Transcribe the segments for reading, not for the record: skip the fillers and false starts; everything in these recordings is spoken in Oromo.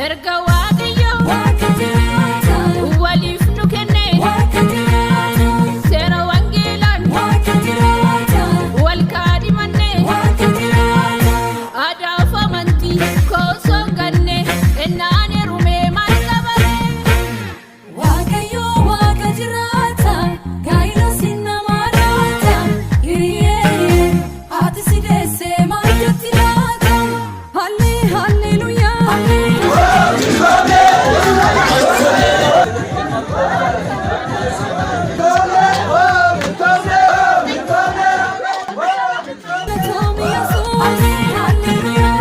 Erga Waaqayyo waliif nu kenne, seera wangeelaan wal kaadhimanne, aadaaf amantii koosoo hin ganne, ennaan heerumee maal qabare? Waaqayyo waaqa jiraata, gaa'ela sinnamaa laata, hiriyyee haati si deessee maal jetti laata? Hallee halleluuyaa.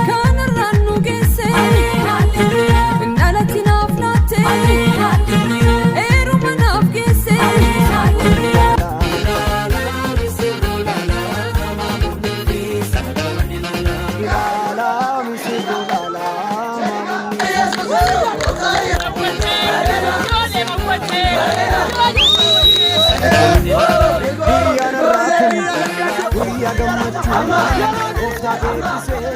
Kanarraan nu geesse, dhalatti naaf laatte, heeruma naaf geesse. Guyyaa gammachuu gooftaa eebbisee.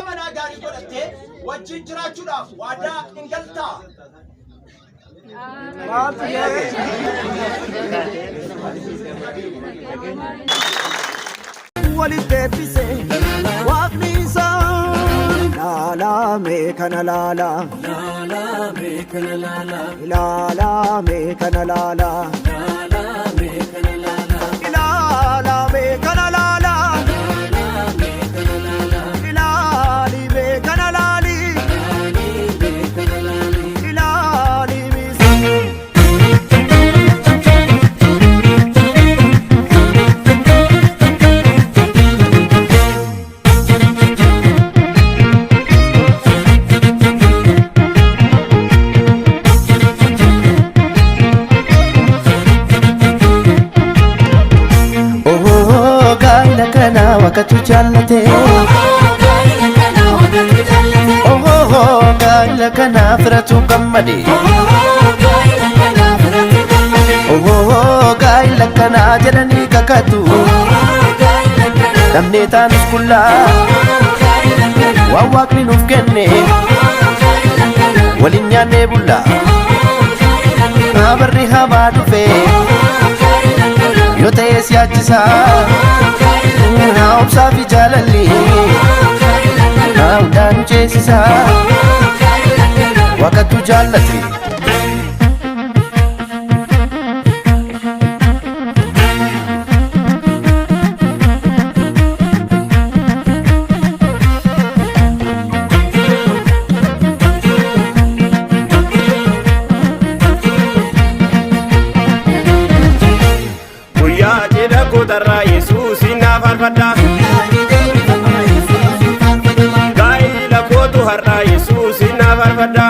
Mana gaarii godhattee wajjin jiraachuudhaaf waadaa hin galtaa? Walitti eebbise waaqni isaan ilaalame kana laala, ilaalame kana laala, ilaalame kana laala, ilaalime kana laali, ilaalime. Oh, gaa'ela kana waaqatu jaallate. Oh, gaa'ela kana firatu gammade. Oh, gaa'ela kana jedhanii kakatu. Namni taanus qullaa waan waaqni nuuf kenne waliin nyaannee bulla. Barri hamaa dhufe yoo ta'e siyaachisaa. Haa obsaa fi jaalalli haa hundaan nu ceesisaa. Waaqatu jaallate. Guyyaa cidha kootarraa Yesuusin naaf faarfadha. Gaa'ela kootu har'aa Yesuusin naaf faarfadha.